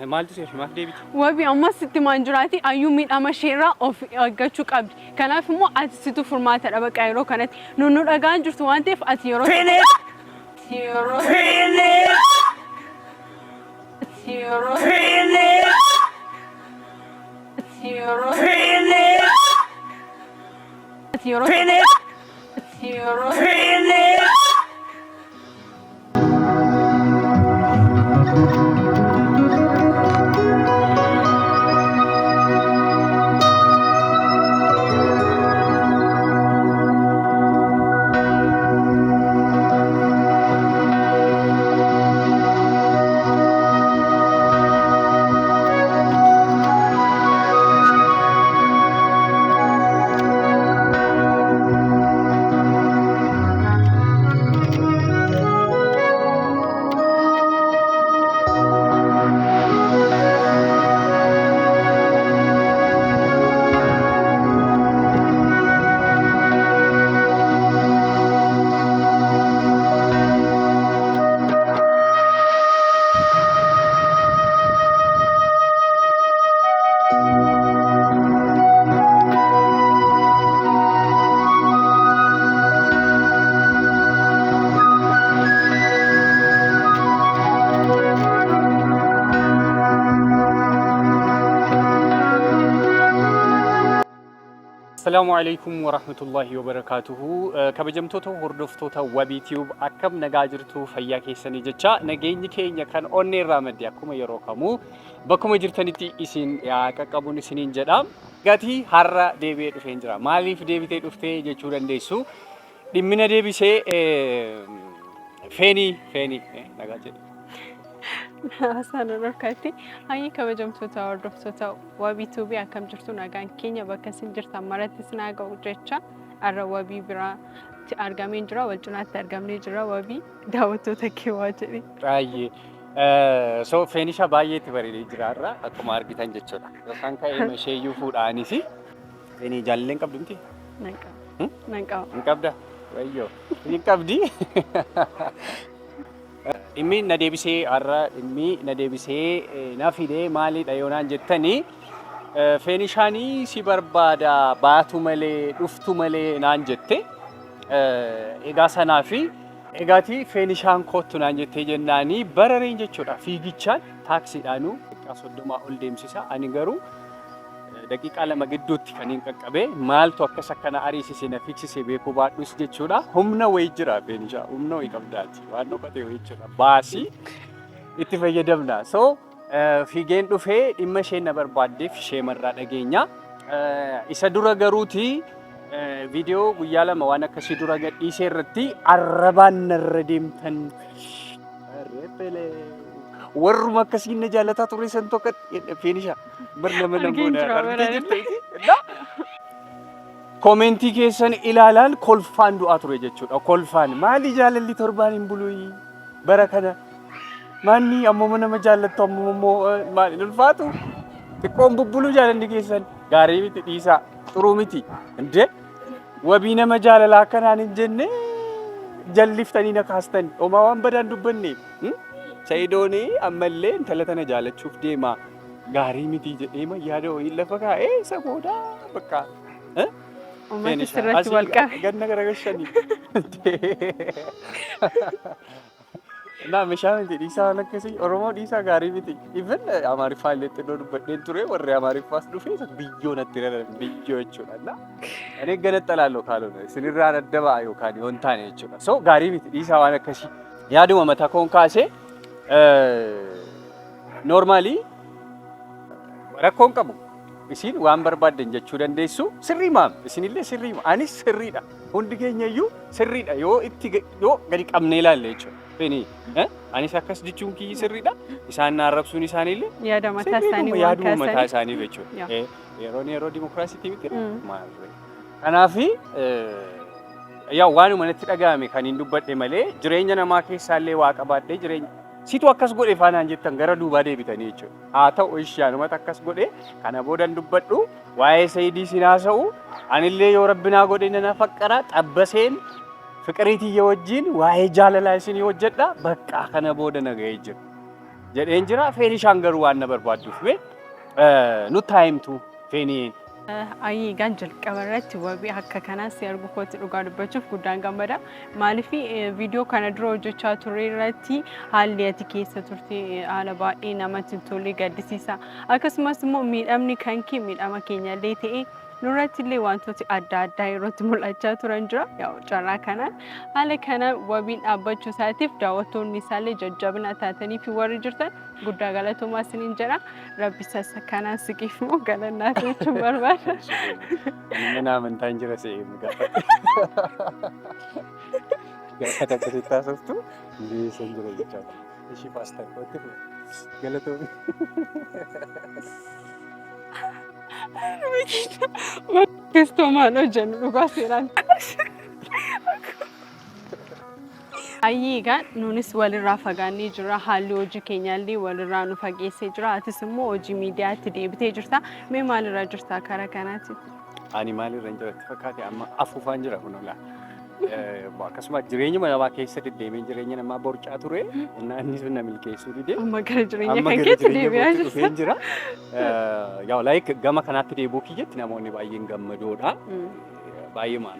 Maaltu si hafe? Maaf deebite? Wabi ammas sitti maan jiraati ayyuu miidhama isheerraa of eeggachuu qabdi. Kanaaf immoo ati situ furmaatadha baqa yeroo kanatti. Nu nu dhagaan jirtu waan ta'eef ati yeroo Finish! yeroo Finish! yeroo Finish! yeroo Finish! ati yeroo Finish! yeroo Finish! Assalaamu alaikum warahmatullahi wabarakaatuhu. Kabajamtoota hordoftoota Wabii Tube akkam nagaa jirtu fayyaa keessanii jecha nageenyi keenya kan onnee irraa madde akkuma yeroo kamuu bakkuma jirtanitti isin yaa qaqqabuun isiniin jedha. Gatii har'a deebi'ee dhufeen jira. Maaliif deebitee dhuftee jechuu dandeessu. Dhimmina deebisee feenii feenii nagaa jedhe. Haasaan dhorkaatti. Hayyee kabajamtoota hordoftoota Wabii Tuubii akkam jirtu nagaan keenya bakka isin jirtan maratti isin haa ga'u jecha har'a wabii biraatti argamee jira wal cinaatti argamnee jira wabii daawwattoota kee waa jedhe. Baay'ee. So feenisha baay'ee itti bareedee jira har'a akkuma argitan jechuudha. Yookaan ka'ee isheeyyuu fuudhaanis feenii jaalallee hin qabdu miti? Nan qaba. Nan qaba. Hin qabda? Wayyoo. Hin qabdi? Dhimmi na deebisee har'a dhimmi na deebisee na fide maalidha yoo naan jettanii feenishaanii si barbaada baatu malee dhuftu malee naan jette. Egaa sanaafi egaati feenishaan koottu naan jettee jennaanii barareen jechuudha fiigichaan taaksiidhaanuu daqiiqaa 30 ol deemsisa ani garuu daqiiqaa 2 gidduutti kan hin qaqqabe maaltu akkas akkana ariisise na fiigsise beekuu baadhus jechuudha humna wayii jira feenishaa humna wayii qabdaati waan dhokate wayii jira baasii itti fayyadamna so fiigeen dhufee dhimma isheen na barbaaddeef ishee marraa dhageenya isa dura garuuti viidiyoo guyyaa 2 waan akkasii dura gadhiisee irratti arrabaan narra deemtan warruma akkasii na jaalataa ture san tokko feenisha bar nama Argeen namoota jira argitee bara. jirta miti? Na? Komentii keessan ilaalaan kolfaan du'aa ture jechuudha. Kolfaan maali jaalalli torbaan hin buluyi bara kana maanni ammuma nama jaallattu ammuma immoo maali hin ulfaatu xiqqoon bubbuluu jaalalli keessan gaarii miti dhiisaa xuruu miti indee wabii nama jaalalaa akkanaan hin jenne jalliftanii na kaastan homaa waan badaan dubbanne. Sa'idoon ammallee intala tana jaalachuuf deema. Gaarii miti jedhee ma yaada wayii lafa kaa'ee isa booda bakka. Uummati sirratti wal qabe. Ganna garagashanii. Naa meeshaa miti dhiisaa waan akkasii Oromoo dhiisaa gaarii miti. Even Amaariffaa illee xinnoo dubbadheen ture warri Amaariffaas dhufee isa biyyoo natti raran biyyoo jechuudha. Na ani gana xalaalloo kaalona isinirraan adda ba'a yookaan yoo hin taane jechuudha. So gaarii miti dhiisaa waan akkasii. Yaaduma mataa koon kaasee noormaalii rakkoon qabu. Isin waan barbaaddan jechuu dandeessu. Sirrii maam isinillee sirrii anis sirriidha. Hundi keenya iyyuu sirriidha yoo itti yoo gadi qabnee ilaalle jechuudha. Fini anis akkas jechuun kiyyi sirriidha. Isaan na arrabsuun isaaniillee Yaada mataa isaanii sirriidhuma waan yaaduma mataa kaasaniif. isaanii jechuudha. Yaa. Yeroon yeroo dimokiraasiitii miti maal. Kanaafi yaa waanuma natti dhaga'ame kan hin dubbadhe malee jireenya namaa keessaallee waa qabaadhee jireenya situ akkas godhe faanaan jettan gara duubaa deebitanii jechuudha. Haa ta'u ishii anumatu akkas godhe kana boodan dubbadhu waa'ee Sayidii sin haasa'u anillee yoo rabbi naa godhe nana faqqara xabbaseen fiqirii tiyya wajjin waa'ee jaalalaa isinii hojjedha bakka kana booda na ga'ee jira. Jedheen jira. Feenishaan garuu waan na barbaadduuf mee nutti haa himtu Feeniyeen. Ayi, egaan jalqaba irratti Wabii, akka kanaa si arguu kootti dhugaa dubbachuuf guddaan gammada. Maaliif, viidiyoo kana dura hojjechaa turre irratti haalli ati keessa turte haala baay'ee namatti hin tolle, gaddisiisa. Akkasumas immoo miidhamni kan kee miidhama keenyallee ta'e nurratti illee wantooti adda addaa yerootti mul'achaa turan jira. Yaa, carraa kanaan haala kana Wabiin dhaabbachuu isaatiif daawwattoonni isaallee jajjabina taatanii fi warri jirtan guddaa galatoomaa isiniin jedha. Rabbi sassa kanaan siqiif immoo galannaa jechuun barbaada. Ani mana amantaa hin jira se'ee gaafadhe. Gaafa akkasitti haasoftu illee hin jira jechaadha. Ishii paastar kootti galatoomi. Kistoo maal hojjennu dhugaa seeraan. Ayyii, egaa nunis walirraa fagaannee jira. Haalli hojii keenyaallee walirraa nu fageessee jira. Atis immoo hojii miidiyaatti deebitee jirta. Mee maalirra jirta karaa kanaati? Ani maalirra hin jiratti fakkaate, amma afuufaan jira kun ola. Akkasuma jireenyuma namaa keessa deddeemee jireenya namaa borcaa ture. Inni sun na milkeessuu dide. Amma gara jireenya Amma kan gara keetti jireenya deebi'aa kootti jirta. dhufeen jira. Yaa, like gama kanaatti deebi'uu kiyyatti namoonni baay'een gammadoodha. Baay'eemaan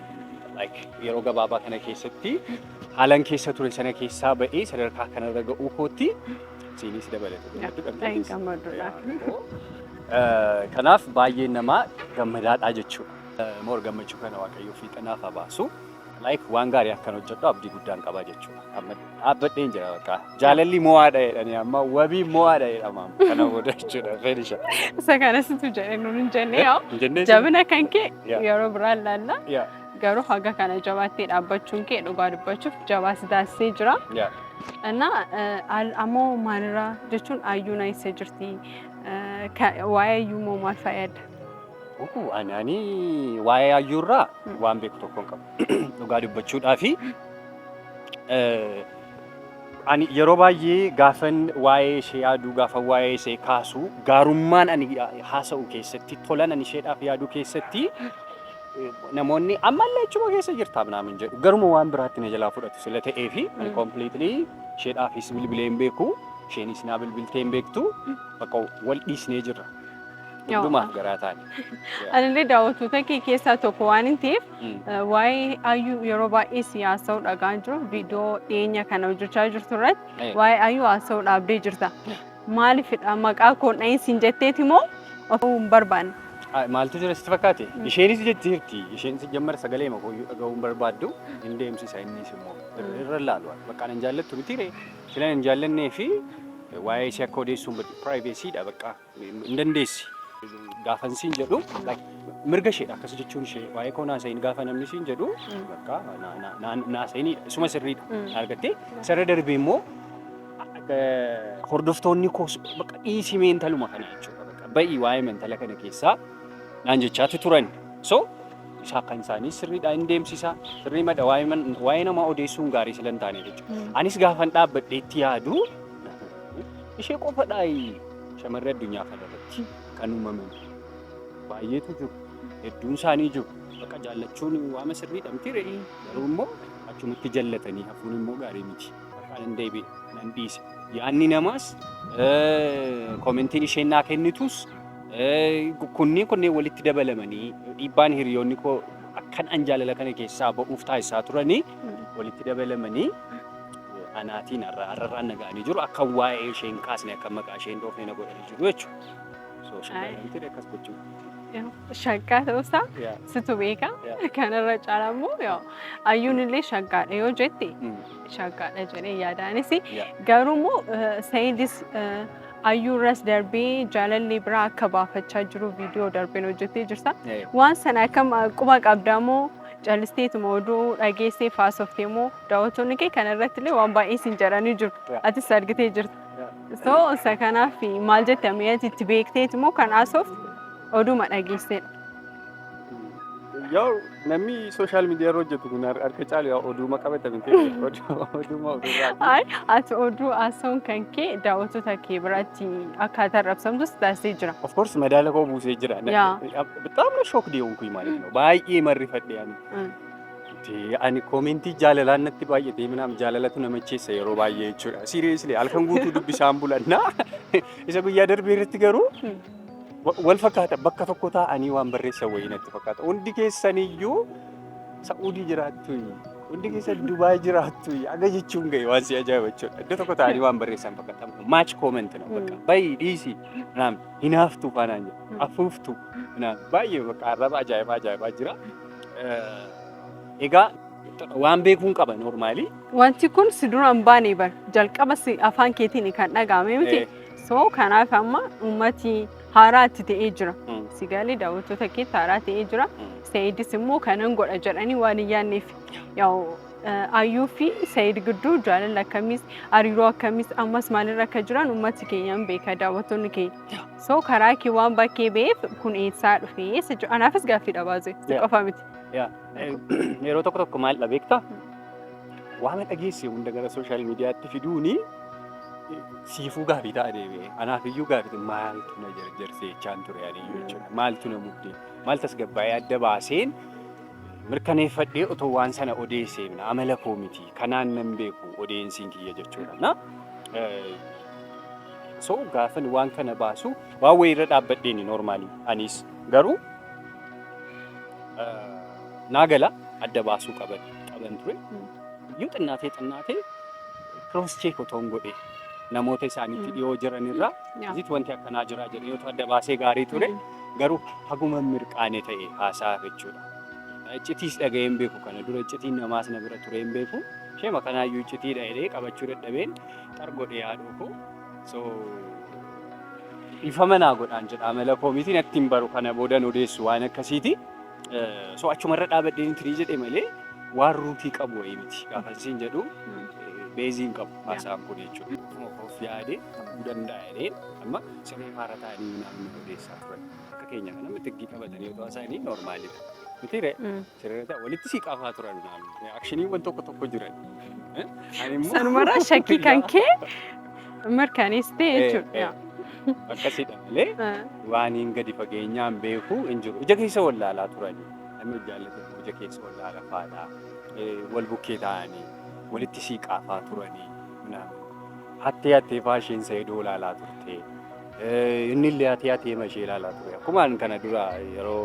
like yeroo gabaabaa kana keessatti haalan keessa ture sana keessaa ba'ee sadarkaa kanarra ga'uu kootti siinis dabalate gammachuu Baay'ee gammaduudha. Kanaaf baay'een namaa gammadaadha jechuudha. Moor gammachuu kana Waaqayyoo fiixanaaf haa baasu. Like waan gaarii akkan hojjedhu abdii guddaan qaba jechuudha. Amma dhaabbadheen jira bakka. Jaalalli mo'aadha jedhanii, amma Wabii mo'aadha jedhama kana booda jechuudha. Feenisha. Isa kana situ jedhe, nuun hin jenne yaa. Hin jennee? Jabina kan kee Yaa. yeroo biraa ilaalla. Yaa. Garuu haga kana jabaattee dhaabbachuun kee dhugaa dubbachuuf jabaa si taasisee jira. Yaa. እና ammoo maalirraa jechuun ayyuun eessa jirti? Waa'ee ayyuu moo maal fayyada? Ani waa'ee ayyuurraa waan beeku tokko hin qabu. Dhugaa dubbachuudhaa fi ani yeroo baay'ee gaafan waa'ee ishee yaaduu, gaafan waa'ee ishee kaasuu, gaarummaan ani haasa'u keessatti, tolan ani isheedhaaf yaaduu keessatti, namoonni ammallee achuma keessa jirta ምናምን jedhu, garuma waan biraatti na jalaa fudhatu sila ta'ee fi ani completely isheedhaafis bilbilee hin beeku, isheenis naa bilbiltee hin beektu, bakka wal dhiisnee jirra. Hundumaaf garaa taane. Anillee daawwattoota kee keessaa tokko waan hin ta'eef waa'ee ayyuu yeroo baay'ee si haasa'uu dhagaan jiru. Viidiyoo dhiyeenya kana hojjechaa jirtu irratti waa'ee ayyuu haasa'uu dhaabdee jirta. Maaliifidha? Maqaa koon dhahin siin jetteeti moo ofuu hin barbaanne? Maaltu jira sitti fakkaate? Isheenis jetteerti. Isheenis jammara sagalee makooyyuu dhaga'uu hin barbaaddu. Hin deemsisa innis immoo. Irra laalu. Bakka hin jaallattu miti ree. Sila hin jaallannee fi waa'ee ishee akka odeessuun privacy dha bakka hin dandeessi. Gaafan siin jedhu mirga isheedha akkas jechuun ishee, waa'ee koo naasa'iin gaafa namni siin jedhu bakka naasa'inidha. Isuma sirriidha. Argattee sarara darbee immoo hordoftoonni koos bakka dhiisii mentaluma kana jechuudha. Bakka ba'ii waa'ee mentala kana keessaa naan jechaatu turan. So isaa kan isaanii sirriidha, hin deemsisa. Sirrii madha, waa'ee namaa odeessuun gaarii sila hin taane jechuudha. Anis gaafan dhaabbadheetti yaadu ishee qofadhaa shamarri addunyaa kanarratti kan uumaman baay'eetu jiru. Hedduun isaanii jiru. Bakka jaallachuun waama sirriidha miti ree? Garuu immoo achumatti jallatanii hafuun immoo gaarii miti. Bakka nan deebi'e, nan dhiise. Yaanni namaas, commentiin isheen naa kennitus, kunneen kunneen walitti dabalamanii, dhiibbaan hiriyoonni koo akkan an jaalala kana keessaa ba'uuf taasisaa turanii walitti dabalamanii anaatiin har'arraan na ga'anii jiru. Akka waa'ee ishee hin kaasne, akka maqaa ishee hin dhoofne na godhanii jiru jechuudha. So shaggaadha akkas gochuu. Shaggaa ta'uusaa situ beeka. Kanarra caalaa immoo ayyuun illee shaggaadha yoo jette shaggaadha jedhee yaadaanis. Garuu immoo Saayidis ayyuurras darbee jaalalli biraa akka baafachaa jiru viidiyoo darbeen hojjettee jirta. Waan sana akkam quba qabdaa moo callisteetuma oduu dhageessee faasoftee moo? Daawwattoonni kee kana irratti illee waan baay'ee siin jedhanii jiru. Atis argitee jirta. So isa kanaaf maal jette? Mee ati itti beekteeti moo kan haasofte oduma dhageesseedha? Yaw, namni social media irra hojjetu kun harka caalu yaa oduuma qabata miti, oduma oduurraa. Ay, ati oduu haasa'uun kan kee daawwattoota kee biratti akkaataa arrabsamtus taasisee jira. Of course, madaala koo buusee jira. Yaa. በጣም ነው shock የሆንኩኝ ማለት ነው። baay'ee marrifadhe ani. Ani comment jaalalaan natti baay'atee minaam jaalalatu nama cheessa yeroo baay'ee jechuudha. Seriously, halkan guutuu dubbisaan bulannaa. Isa guyyaa darbee irratti garuu wal fakkaata, bakka tokko taa'anii waan barreessan wayii natti fakkaata. Hundi keessaniyyuu Sa'uudii jiraattu, hundi keessan Dubaay jiraattu aga jechuun gahe waan si ajaa'iba jechuudha. Iddoo tokko taa'anii waan barreessan fakkaata. Match comment ነው በቃ bayi dhiisi naam hinaaftuu faanaan jedhu afuuftuu naam baay'ee bakka arraba ajaa'ibaa ajaa'ibaa jira. Egaa waan beekuun qaba normally. Wanti kun si dura hin baane bar, jalqaba si afaan keetiin kan dhaga'ame miti. So kanaaf amma uummati haaraa itti ta'ee jira. Si galee, daawwattoota keetti haaraa ta'ee jira. Saayidis immoo kanan godha jedhanii waan hin yaadneef. Yaa'u Ayyuu fi Saayid gidduu jaalala akkamiis, hariiroo akkamiis, ammas maalirra akka jiran uummati keenya hin beeka, daawwattoonni keenya. So karaa kee waan bakkee ba'eef kun eessaa dhufee si jedhu anaafis gaaffii baase, si qofa miti. Yeroo tokko tokko maal dha beektaa? Waan dhageesse hunda gara social mediatti fiduuni siifuu gaafii ta'a deebi'ee. Anaaf iyyuu gaafii ta'e, maaltu na jarjarsee jechaan ture aniyyuu jechuudha. Maaltu na muddee? Maal tasgabbaa'ee adda baaseen mirkaneeffadhee otoo waan sana odeessee amala koo miti. Kanaan nan beeku odeensiin kiyya jechuudha. Na so gaafan waan kana baasu waan wayiirra dhaabbadheeni normally, anis garuu naa gala adda baasuu qaban ture. Yoo xinnaatee xinnaatee cross check otoo hin godhe namoota isaanitti dhiyoo jiran irraa isitti wanti akkanaa jira jedhee otoo adda baasee gaarii ture, garuu haguma mirqaane ta'e haasa'a jechuudha. Iccitiis dhaga'ee hin beeku kana dura, iccitiin namaas na bira ture hin beeku. Ishee makanaayyuu iccitiidha jedhee qabachuu dadhabeen xargodhee haadhoo koo. So dhiifama naa godhaan jedha, amala koo miti, natti hin baru, kana boodan odeessu waan akkasiiti. So achumarra dhaabadheen tirii jedhe malee waan rootii qabu wayii miti. Gaafa isiin jedhu base hin qabu haasaan kun jechuudha. Of yaadee ta'uu danda'a jedhee amma siree faara ta'anii namni odeessaa turan. Akka keenya kana xiggii qabatanii otoo haasa'anii normalidha. Miti ree? Siree ta'a walitti siqaafaa turan naannoo. Actioniiwwan tokko tokko jiran. Ani immoo Sanumarraa shakkii kan kee mirkaneessitee jechuudha. Akkasidha malee waan hin gadi fageenyaan beeku hin jiru. Ija keessa wallaalaa turanii. Namni jaallate ija keessa wallaala faadha. Wal bukkee ta'anii walitti siiqaafaa turanii. Hattee hattee faa isheen Saayidoo ilaalaa turte. Inni illee hattee hattee mashee ilaalaa ture. Akkuma kana dura yeroo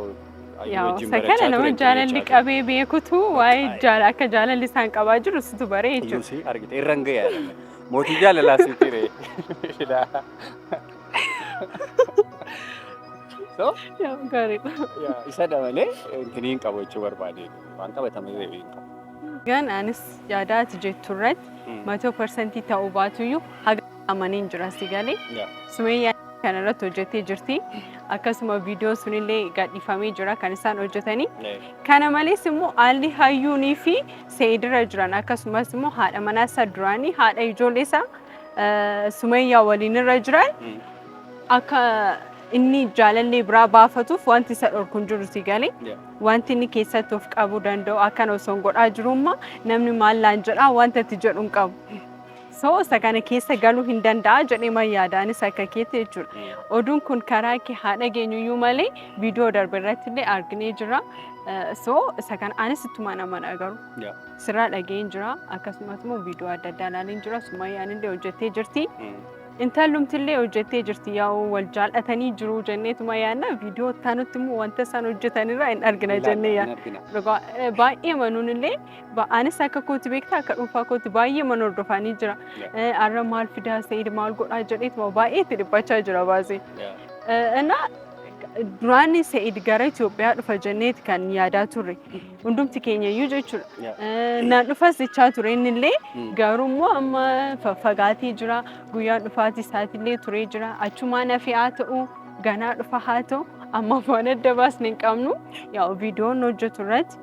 Yaa isa kana nama jaalalli qabee beekutu waa'ee jaala akka jaalalli isaan qabaa jiru situ baree jechuudha. Iyyuu argite irra hin ga'e. Mootii jaalalaa sitti ree. So Yaa gaariidha. Isa malee intini hin qabu jechuu barbaade. Waan qabatame hin qabu. Gan anis yaada ati jettu irratti 100% ta'uu baatuyyuu haga amaneen jira, si galee. Sumeeyyaan kana irratti hojjettee jirti. Akkasuma viidiyoon sunillee gadhiifamee jira kan isaan hojjetanii. Kana malees immoo haalli hayyuunii fi seedirra jiran, akkasumas immoo haadha manaa isaa duraanii, haadha ijoollee isaa Sumeeyyaa waliin irra jiran, akka inni jaalallee biraa baafatuuf wanti isa dhorku hin jiru, si galee. Wanti inni keessatti of qabuu danda'u akkana osoo hin godhaa jirummaa namni maal laan jedhaa wanta itti jedhu hin qabu. So isa kana keessa galuu hin danda'a jedhee man yaadaanis akka keetti jechuudha. Oduun kun karaa kee haa dhageenyu iyyuu malee viidiyoo darbe irratti illee arginee jira. So isa kana anis ittumaan amana garuu. Sirraa dhageen jira, akkasumas immoo viidiyoo adda addaa ilaaleen jira. Sumayyaan illee hojjettee jirti. Intallumti illee hojjettee jirti. Yaa'u wal jaallatanii jiru jenneetuma yaadna. Viidiyoo itti immoo wanta isaan hojjetanirraa hin argina jennee yaadna. Dhugaa baay'ee manuun illee anis akka kooti beektaa, akka dhuunfaa kooti baay'ee mana hordofanii jira. Har'a maal fidaa, Sa'iid maal godhaa jedheetuma baay'ee itti dhiphachaa jira baasee. Innaa duraan Sa'iid gara Itoophiyaa dhufa jenneeti kan yaadaa turre. Hundumti keenya iyyuu jechuudha. Naan dhufas jechaa ture innillee, garuu immoo amma faffagaatee jira. Guyyaan dhufaatii isaatillee turee jira. Achumaan hafee haa ta'u, ganaa dhufa haa ta'u, amma waan adda baasne hin qabnu. Yaa'u viidiyoon hojjetu irratti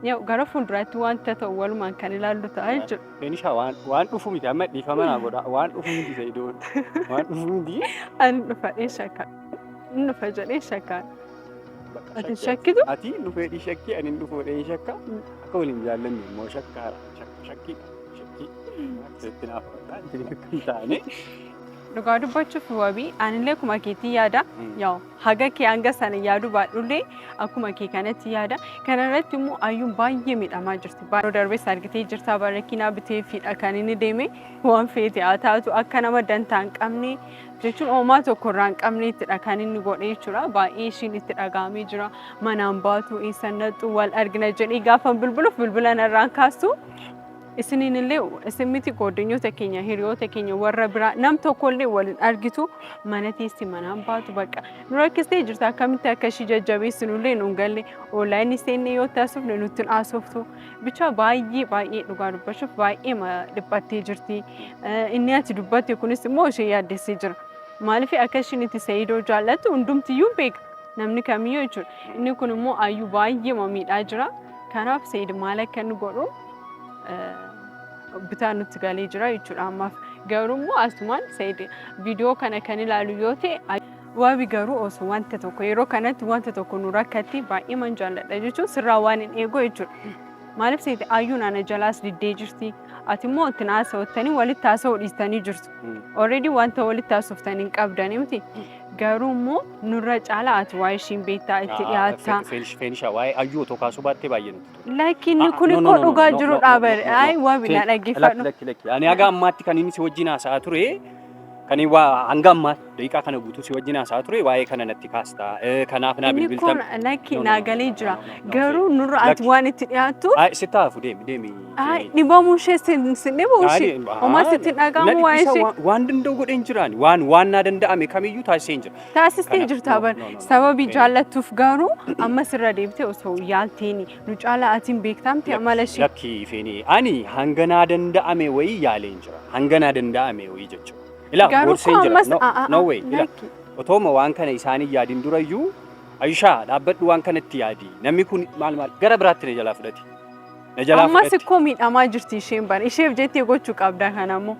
yaa'u gara fuulduraatti wanta ta'u walumaan kan ilaallu ta'a jechuudha. Feenishaa waan dhufu miti, amma dhiifama naa godha, waan dhufu miti Sa'idoon, waan dhufu miti. Ani dhufa shakka. Inni dhufa jedhee shakka. Ati shakkitu? Ati dhufee shakkii, ani hin dhufu jedhee shakka. Akka waliin jaallanne immoo shakkaara, shakkii shakkii akkasitti naaf fudhadhaa intini akka hin taane. Dhugaa dubbachuuf wabii anillee akkuma keetii yaada. Yaa haga kee hanga sana yaaduu baadhullee akkuma kee kanatti yaada. Kana irratti immoo ayyuun baay'ee miidhamaa jirti. Yeroo darbes argitee jirta barakiinaa biteefiidha kan inni deeme waan feete haa taatu akka nama dantaa hin qabne jechuun oomaa tokko irraa hin qabneettidha kan inni godhe jechuudha. Baay'ee ishiin itti dhaga'amee jira. Manaan baatu eessan naqxu wal argina jedhee gaafa bilbiluuf bilbila narraan kaastu. Isiniin illee isin miti gooddanyoota keenya hiriyoota keenya warra biraa nam tokko illee waliin argitu mana teessi manaan baatu bakka nu rakkistee jirta akkamitti akka ishii jajjabeessinu illee nu hin galle onlaayinii seennee yoo taasifne nutti hin haasoftu bicha baay'ee baay'ee dhugaa dubbachuuf baay'ee dhiphattee jirti. Inni ati dubbatte kunis immoo ishee yaaddessee jira. Maaliif akka ishiin itti Sa'iidoo jaallattu hundumtiyyuu beeka namni kamiyyuu jechuudha. Inni kun immoo ayyuu baay'ee miidhaa jira. Kanaaf Sa'iid maal akka inni godhu bitaa nutti galee jira jechuudha ammaaf. Garuu immoo asumaan Sa'iid viidiyoo kana kan ilaalu yoo ta'e wabi garuu osoo wanta tokko yeroo kanatti wanta tokko nu rakkatti baay'ee man jaalladha jechuun sirraa waan hin eegu jechuudha. Maaliif seete ayyuun ana jalaas diddee jirti. Ati immoo ittiin haasa'uttanii walitti haasa'uu dhiistanii jirtu. Already wanta walitti haasoftanii hin qabdanii miti. Garuu immoo nurra caalaa ati waa'ee ishiin beektaa itti dhiyaattaa. Feenishaa waa'ee ayyuu otoo kaasuu baattee baay'ee nutti tola. Lakki inni kun ikkoo dhugaa jiru dhaabare. Ayi wabi na dhaggeeffadhu. Lakki lakki. Ani haga ammaatti kan inni si wajjin haasa'aa ture kan inni waa hanga ammaa daqiiqaa kana guutuu si wajjin haasa'aa ture waa'ee kana natti kaastaa. Kanaaf naa Inni kun bilbiltan. lakki No, no, naa no, galee no, jira. no, no, no, Garuu nurra ati Lakki. waan itti dhiyaattu Ay, sitti hafu deemi deemi. ay dhibamuu ishee sin dhibu ishee. Homaa sitti hin dhaga'amu waa'ee ishee. Waan danda'u godheen jiraan waan waan naa danda'ame kamiyyuu taasisee hin jira. Taasistee Kanaaf, jirta no, bar no, no, no. sababii Eh. jaallattuuf garuu amma sirra deebitee osoo yaalteeni nu caalaa atiin beektamte amala ishee. Lakki feeni ani hanga naa danda'ame wayii yaaleen jira. Hanga naa danda'ame wayii jechuudha. Ilaa Garuu gorseen koo jira. ammas No, no way. Ilaa lakki. otooma waan kana isaanii yaadin durayyuu Ayishaa dhaabbadhu waan kanatti yaadi. Namni kun maal maal gara biraatti na jalaa fudhate. Na jalaa Ammas fudhate. ikkoo miidhamaa jirti isheen bara isheef jettee gochuu qabda kanammoo.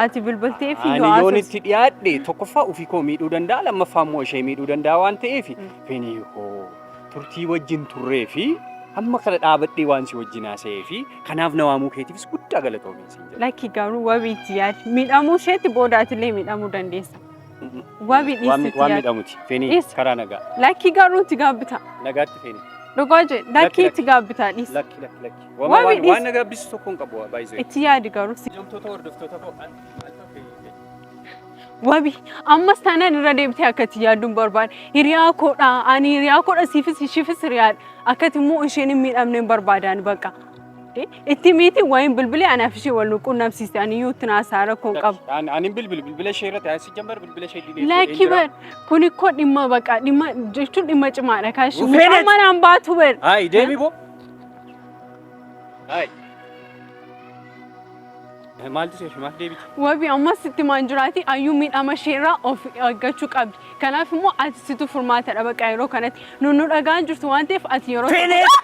Ati bilbiltee fi Ani yoo yoon haasofte. itti dhiyaadhe tokkoffaa ofii koo miidhuu danda'a lammaffaa immoo ishee miidhuu danda'a waan ta'eef feenii koo turtii wajjin turree fi hamma kana dhaabadhee waan si wajjin haasa'ee fi kanaaf na waamuu keetiifis guddaa galatoomi siin jedha. Lakki garuu wabii itti yaadi. Miidhamuu isheetti booda atillee miidhamuu dandeessa. Wabii Waan dhiisi itti waan yaadi. miidhamuti. Feenii Dhiisi. karaa nagaa. Lakki garuu itti gaabbita. Nagaatti feenii. Dhugaa jedhe Lakki, lakki itti lakki. gaabbita dhiisi. Lakki lakki lakki. Wabii Waan dhiisi. waan na gaabbisu tokko hin qabu baay'isee. Itti yaadi garuu. Hojjamtoota hordoftoota koo Wabi ammas taanaan irra deebitee akka itti yaadduun barbaada. Hiriyaa koodha ani hiriyaa koodha siifis ishiifis hiriyaadha. Akkati immoo isheen hin miidhamne hin barbaadaan bakka. Itti miiti wayin bilbilee anaaf ishee wal nu qunnamsiiste ani iyyuu itti naasaa rakkoo hin qabu. Ani bilbil bilbila ishee irratti asi jambar bilbila ishee didee Lakki bar kun ikkoo dhimma baqa dhimma jechuun dhimma cimaadha kan ishee Rufeenet! mucaan manaan baatu bar. Hayi deemi boo. Hayi. Maaltu seefi maal deebite? Wabi ammas sitti maan jiraati ayyuu miidhama isheerraa of eeggachuu qabdi. Kanaaf immoo ati situ furmaatadha baqa yeroo kanatti. Nu nu dhagaan jirtu waan ta'eef ati yeroo. Feenet!